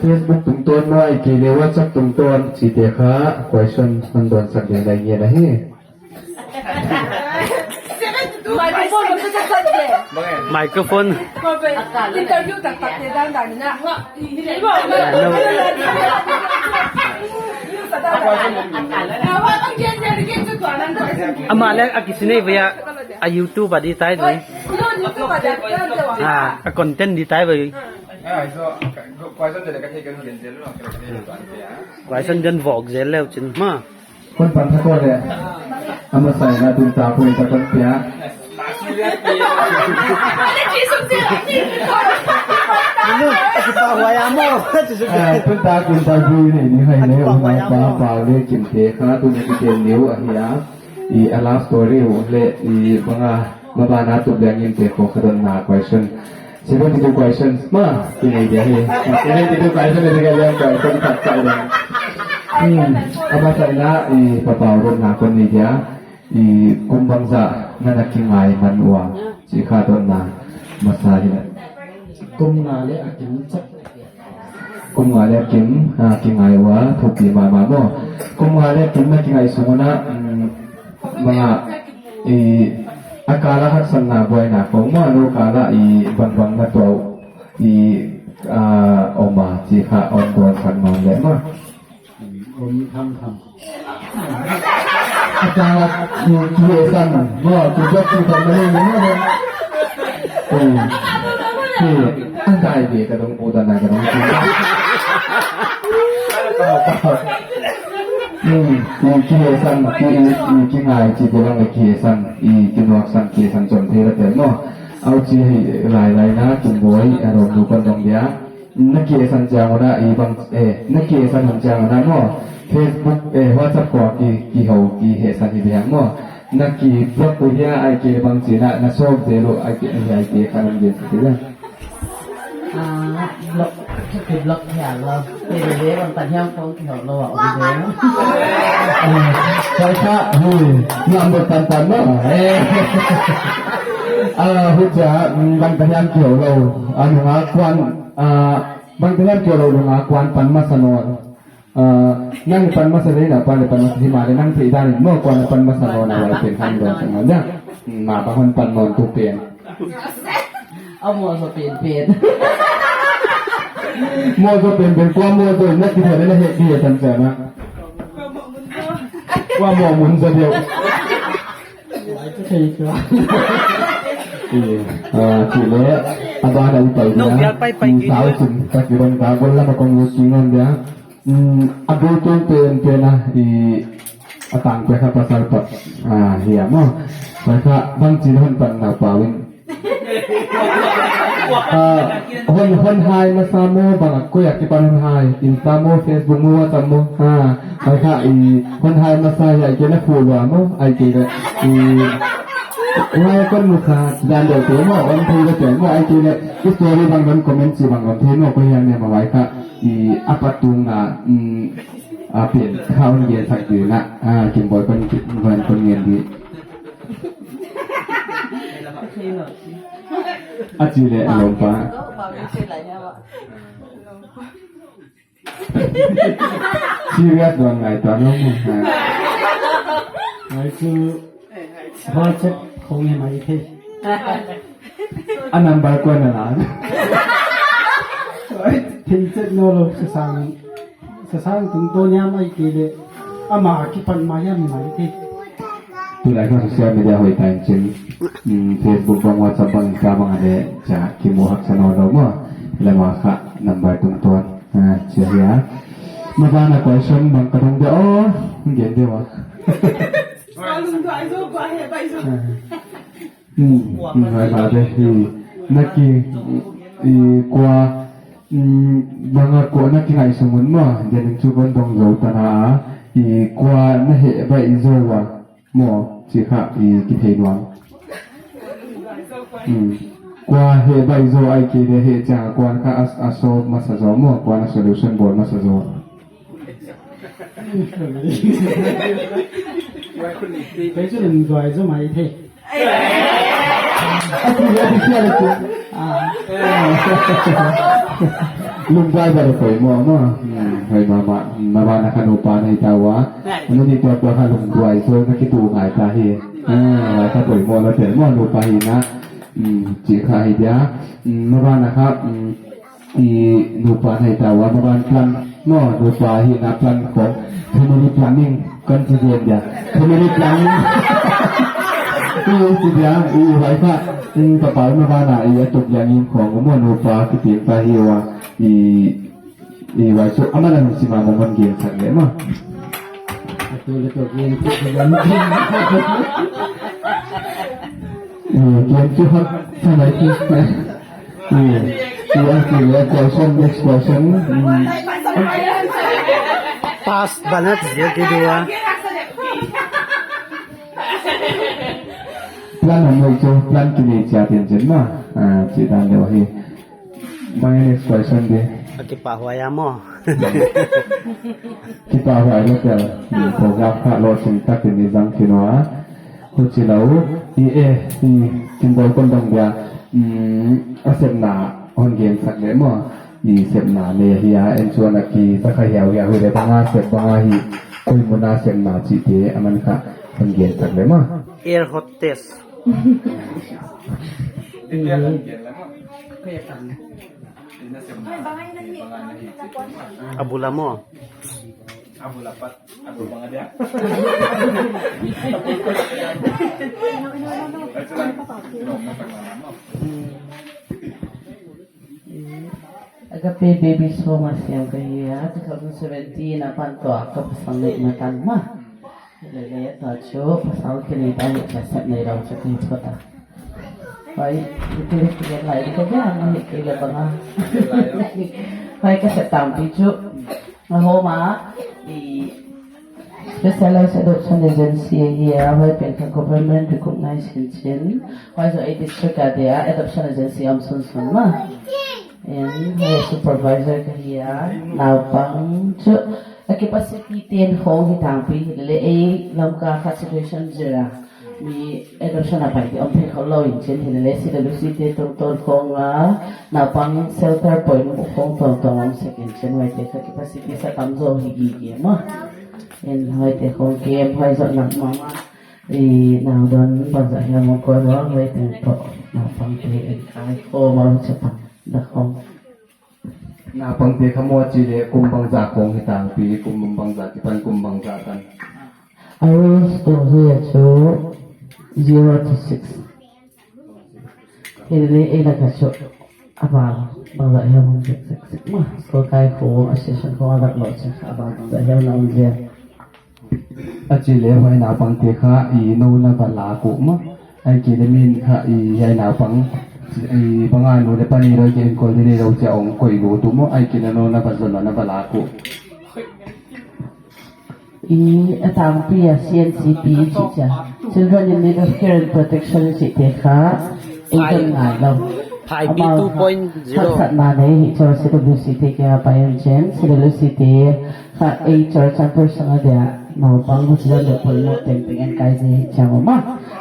Facebook tum tawn maw ai ke le WhatsApp tum tawn chi te kha question hman dawn sak ve lai nge na hi. Microphone. Interview tak tak te dan dan na. Amah le a kisinei vaya a YouTube a di tai dui. A content di tai vai. Question den vok zel leo chin ma. Kon pan thako le ama sai na dun ta pui ta kon pia. Tun ta kun ta bu nei ni hai le unau pa pa le kim te kha tu ne ki tel niu a hiya i a love story u le i banga mabana tu blang in te kho khadon na question 72 questions ma ki nei dia hi 72 question ni ka liang question khat chai dang ama sai na i papau ron na kon nei dia i kumbang za na na ki ngai man ua chi kha don na masa hi Kum nga le a kim chak. Kum nga le kim ki ngai ua thupi ma ma mo kum nga le kim na ki ngai sunguna mga i akala hak san na buai na ko mo anu kala i bang bang na to i oma chi kha on don san non le ma Om tham tham. Akala ki ki san mo ki jok ki tham ma ni mo ki an dai be ka dong udan na ka dong ki ki ki san ki ki ngai chi te lang le ki san i ki nuak san ki san chon the la te mo au chi hei lai lai na tum boi arom du kon dong dia na ki san chang na i bang e na ki san hong chang na mo Facebook e WhatsApp ko ki ki ho ki he san hi biang mo na ki blog ko hia ai ke bang chi na na solve de lo ai ke ai ke khanam ge ti la. Blog cái blog nhà lo cái đấy bằng tận heo con kiểu lo ạ cái đấy. Sai kha hui ngam bot tan tan mo eh hu cha bang ta hiam kiểu lo anu nga kwan bang ta hiam kiểu lo nga kwan pan ma sanon nang pan ma sa na pan pan ma si ma le nang thei dan mo kwan pan ma sanon na wai pen han don sang ya ma pa hon pan non tu pen ông mua rồi tiền tiền mo zo pen pen kwa mo zo na ki thane na he ki san cha na kwa mo mun za deu thì chưa chỉ lẽ aba na ipai dia sao chim ta kiron ta gol la ma kong yu kingon dia abu tu pen pen na i atang pe kha pasal pa hiya mo pa kha bang chin hon pan na pawin hon hon hai ma sa mo bang ko yak ki pan hon hai insta mo Facebook mo WhatsApp mo ha pa kha i hon hai ma sa ya ke na phu wa mo ai ke i ngai kon mu kha dan do te mo on thei ga te mo ai ke le story bang non comment chi bang on thei mo ko hian ne ma wai kha i apatung na a pen khao ngen sak du na a kim boy kon kon kon ngen di a chi le lom pa serious don ngai to no mu ha Ai chu WhatsApp không nghe máy thế. A number ko na la Thì chết nó lo sẽ sang sẽ sang chúng tôi nhá mai kỳ lệ ama ki pan maya mi mai thế. Tu lai ka social media hoi time chin Facebook bang WhatsApp bang Insta bang ade cha ki mu hak sano lo mo le ma kha number tung ton ha chia hiya ma ba na question bang ka dong de o gen de wa hai ba de hi na ki i kwa banga ko na ki ngai sumun mo den chu bon dong zo ta na i kwa na he ba i zo wa mo chi kha i ki thei nuang kwa he ba i zo ai ki le he cha kwan kha as aso ma sa zo mo kwa na solution bol ma sa zo. Cái chú đừng gọi cho mày thế. A ti le ti sia le chu. Lung driver a pawimawh maw? Hei mama, mama na kha nupa na hi tau a, na ni tuar tuar kha lung duai zawi na ki tu ngai ta hi. Lai kha pawimawh lo tel maw nupa hi na tih kha hei tia. Mama na kha i nupa na hi tau a, mama plan maw nupa hi na plan kawng family planning kan ti zen dia. Family planning i ti dia i vai kha papa mama na i a tuk liang in khawng maw nupa ki tim ta hi wa i i vai chu amana nu si ma mon gen sak le ma. Atu le to gen chu gen. Gen chu har sanai thi. I i a ti le question next question. Pass banat zir ki dua. Plan om lo chu plan ki nei chia ten chen ma chi dan deuh hi. Bang next question de. Ki pa huai a maw. Ki pa huai lo tel program kha lo sim tak in i zang thin a. Hu chi lo i e i symbol kon dong bia a sep na hon gen sak le maw. I sep na ne hi a en chuan a ki sakha hiau hiau hi le banga sep banga hi koi muna sep na chi te aman kha hon gen sak le maw. Air hostess. A bula maw? Agape Babies Home a siam ka hi a, 2017 ah pan tuah ka pasal neih na tan ma. Lele ta chu pasal ke nei ta hi ka set nei ro chu ki phot a. Hoi ti ti lai ka ja na hi ke le banga. Hoi ka set tam pi chu a home a i Specialized Adoption Agency hi a hoi pen kha government recognized hin chin. Hoi zo a district a dia adoption agency om sun sun ma. In hoi supervisor ka hi a naupang chu a capacity ten hong hi tangpi hi le ei lamka kha situation zira mi adoption a pai ti om thei kho lo in chin hi le CWC te tung ton khong a naupang shelter point mu khong tong tong om second chin hoi te kha capacity sa tam zo hi gi gi ma in hoi te khong game hoi zo nak mama i nau don ban za hian mo ko ro hoi te to naupang te en kai kho ma cha pang da khong. Naupang te kha maw chi le kum bang za kong hi tangpi kum bang za ti pan kum bang za tan. Aruns tu hi chu 0 to 6. Hi le e la ka chu abal bang za hian mong sek sek sek ma school kai khu assistant ko adak lo che abal bang za hian na um zia. A chi le hoi naupang te kha i no na va la ku ma ai ki le min kha i hai naupang i banga nu le pani roi ke enkawl te nei lo che ong koi lu tu maw ai ki na no na va zawn na va la ku. I a tangpi a CNCP chi cha Children in Need of Care and Protection chi te kha ei kan ngai lo. Phaipi 2.0. Harsatnak nei hi cu CWC te ke a pai an chen CWC te kha ei chor chan pur sanga dia naupang hu chilan le pawimawh teng teng en kai ze hi chiang awm a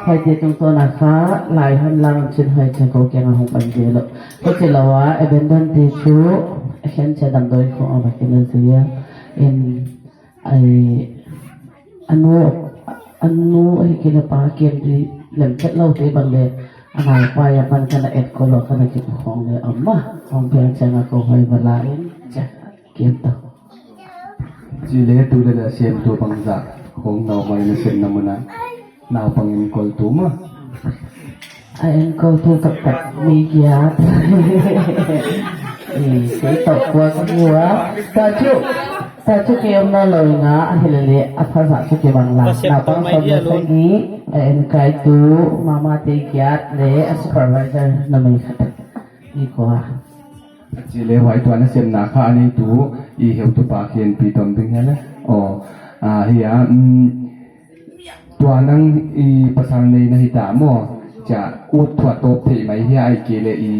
hei ti tung tawn ah kha lai han lang chin hei che ko keng a hung pan ve lo ko chi lo a abandon ti chu a hren che damdawi khawh a vakin a zui a in ai anu anu a hi kila pa kem ti lem tlat lo te bang le a nau pa ya pan kana et ko lo kana ki khong le awm a khong piang chang a ko hoi vala in che kem ta. Chi le tu le la siam tu bang za hong nau mai na siam na muna naupang in kawl tu ma. A enkawl tu tak tak mi giat i kei tawh kual ka hmu a ta chu ta chu ke awm na lo inga a hel le a phar zah chu ke bang lang naupang sawm le sagi a enkai tu mama te giat le a supervisor na mei khat ni ko a. Chi le huai tuan a semnak kha a neitu i heutupa khi an pi tawn ding hian aw a hi a tuan ang i pasal nei na hi ta maw cha ut thua tawp thei mai hi ai ke le i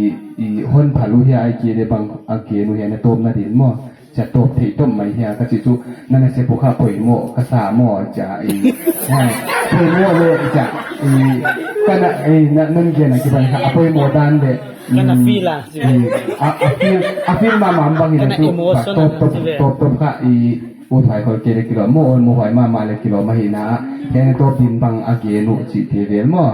i hon phalu hi ai ke le bang a ke nu hian a tawp na din maw. Cha tawp theih tawp mai hian ka chi chu nana se pawh kha pawimawh ka sa maw cha i pawimawh le cha i kana i nan gen a kiban kha a pawimawh dan le a feel a feel ma mam bang ila chu tawp tawp tawp tawp kha i u thai khol ke le kilo mo on mo huai ma ma le kilo ma hi na hen tawp din bang a ge nu chi te vel mo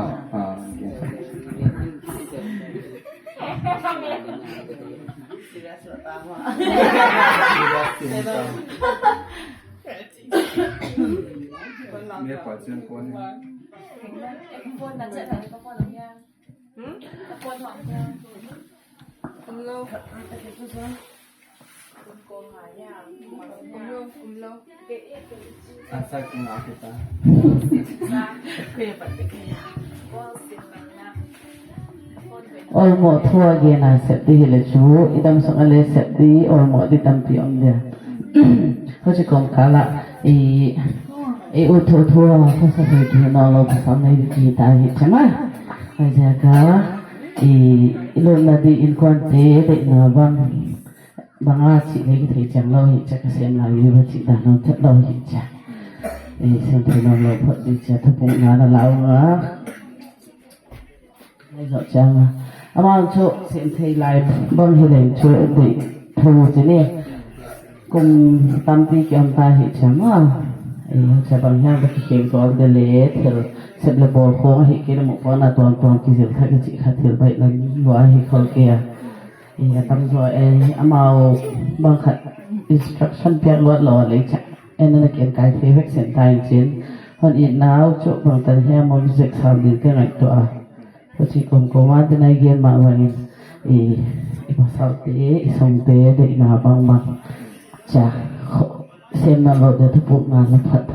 Ol mo thua ge na set di le chu idam sang ale set di ol mo di tampi om dia ho chi kom kala i i u thu thua sa sa thei thu no lo sa nei chi ta hi chama ai ja ka i ilon na di in kwan te de na bang banga chi nei ki thei chang lo hi cha ka sem la yu ba chi da no that lo hi cha i sem thei no lo phot di cha thu pung na na lau nga ai zo chang ama chu sem thei lai bang hi leng chu di thu chi ni kum tampi ki am ta hi cha ma i cha bang hiang ka ki kem ko de le thil sep le bol khong hi ki mo pa na ton ton ki zil kha ki chi kha thil bai lan lo hi khol ke i a tam zo e amao bang khat instruction piak lot lo le cha en na ken kai the vek sen tai chin hon i nau chu bang tan he mo music sound din te ngai to a ko chi kom ko ma te nai gen ma wangin i i pasal te i som te de na bang bang cha sem na lo de thu pu na na phat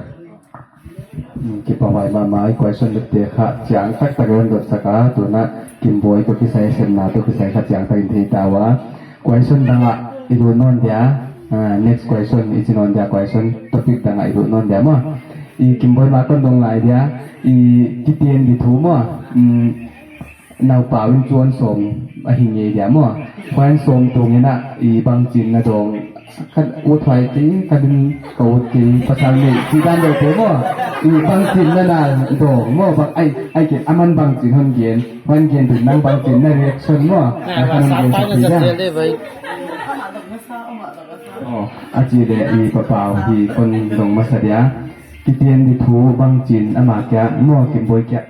Ki pawai ma mai question le te kha chiang tak tak ron dot saka tuna kimboy ko kisai sem na to kisai kha chiang tak in thei tawa question danga iru non dia next question i chinon dia question topic danga iru non dia mo i kimboy ma kon dong lai dia i kitien di thu mo nau pawin chuan som a hi ngei dia maw khuan som tungin a i bang chin na dawng kan u thuai ti kan in ko ti pasal nei ti dan deuh te maw i bang chin na na dawng maw bang ai ai ke aman bang chin hon gen hon gen tin nang bang chin na reaction maw a kan hon gen sak ti da oh a chi le i papau hi kon dong masa dia kitian di thu bang chin ama kya maw kimboi kya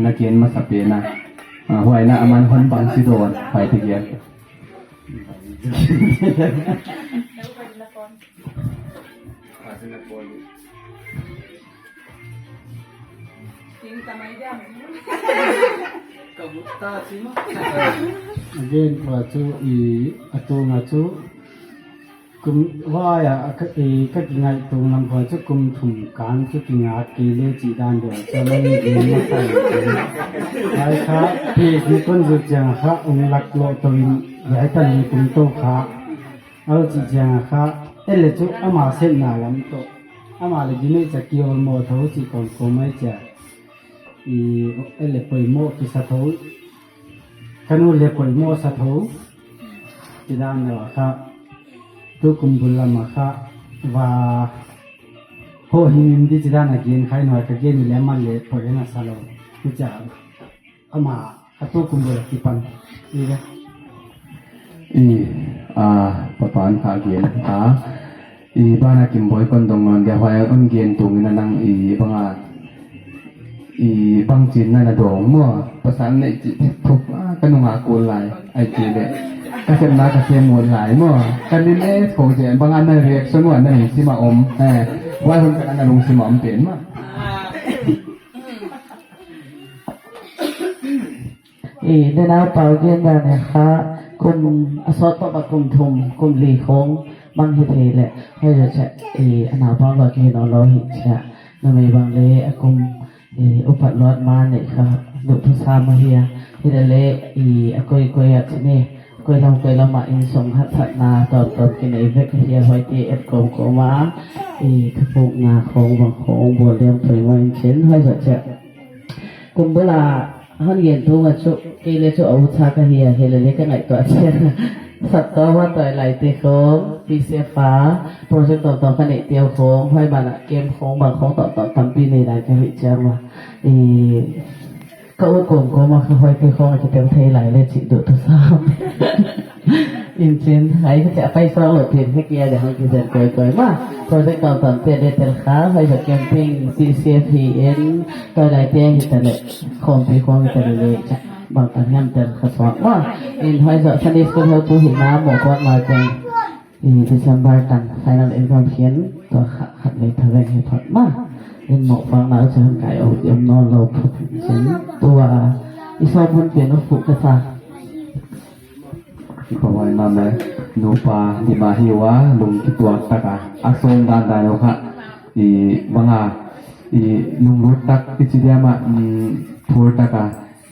Nakin masapi na huai na aman hon bang si dawn huai ti kian. Again pa chu i atunga chu Kum vai ah i ka ki ngaih tung lam khuai cu kum thum kaan cu ki nga ki le cih dan deuh ah cun an in a sai Lai kha pek ni kun zut ciang kha ung lak lawh to in yai tan ni kum to kha al cih ciang kha ele cu ama set na lam to ama le gine cha kiol mo tho chi kon ko mai cha i ele poi mo ki sa tho Ka nu le pawimawh a sa tho ti dan deuh ah kha tukum bul lam ah kha va haw him in di ti dan a gen kha in ka gen i le amah le pawih in a sa lo. Cucaah amah a tukum bul a ti pan ti le. I a papa an kha gen a i bana kimboy kon dong non dia hwai on gen tung in anang i banga i bang chin na na dong mo pasal nei chi thuk a ka nunga kul lai ai chi le ka sem na ka sem mun lai mo kan nin e tho che banga na reaction wa na si ma om eh wai hon ka na lung si ma om pen ma. I na naupa gen dan he kha kum a sawt pawh ah kum thum kum li khawng bang hi thei le hoi za che i a naupa lo ki no lo hi chia na mei bang le a kum i upat luat ma nei kha duh thusam a hi a hi le le i a koi koi ah chini koi lam koi lam ah in sung hat that na ton ton ki nei vek hi a hoi ti et kom kom a i thupuk na khawng bang khawng bol liam phei ma in chin hoi za che Kum bula hon gen thu nga chu kei le chu a u cha ka hi a he le le ka ngaihtuah chiang. Saptaw toy lai te khong PCF a project to to ka nei teu khong hoi ban ah camp khong bang khong to to tampi nei lai ka hi chiang ma i ka u kom ko ma ka hoi ke khong ka tem thei lai le chi du tu sam in chen ai ka cha pai so lo tin he kia de hang ki zen koi koi ma project to to te de tel kha hoi sa camping PCF hi en toy lai te hi ta le khom pi khong ta le cha bang tan ngam tel kha so ma in hoi sa Sunday school ho tu hi na mo kon ma cheng i December tan final exam hian to khat le thaveng hi phot ma in mo phang na chu kai o yam no lo phut chen tua i so phun pe no fu ka sa Pawai ma me nupa ni ma hi wa lung ki tuak taka a som dan dan lo kha i wanga i lung lut tak i chi dia ma phur taka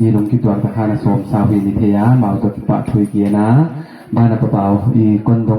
i lung ki tuak ta kha na som sa wi ni the ya mau to ki pa thui ki na ba na pa pau i kon dong.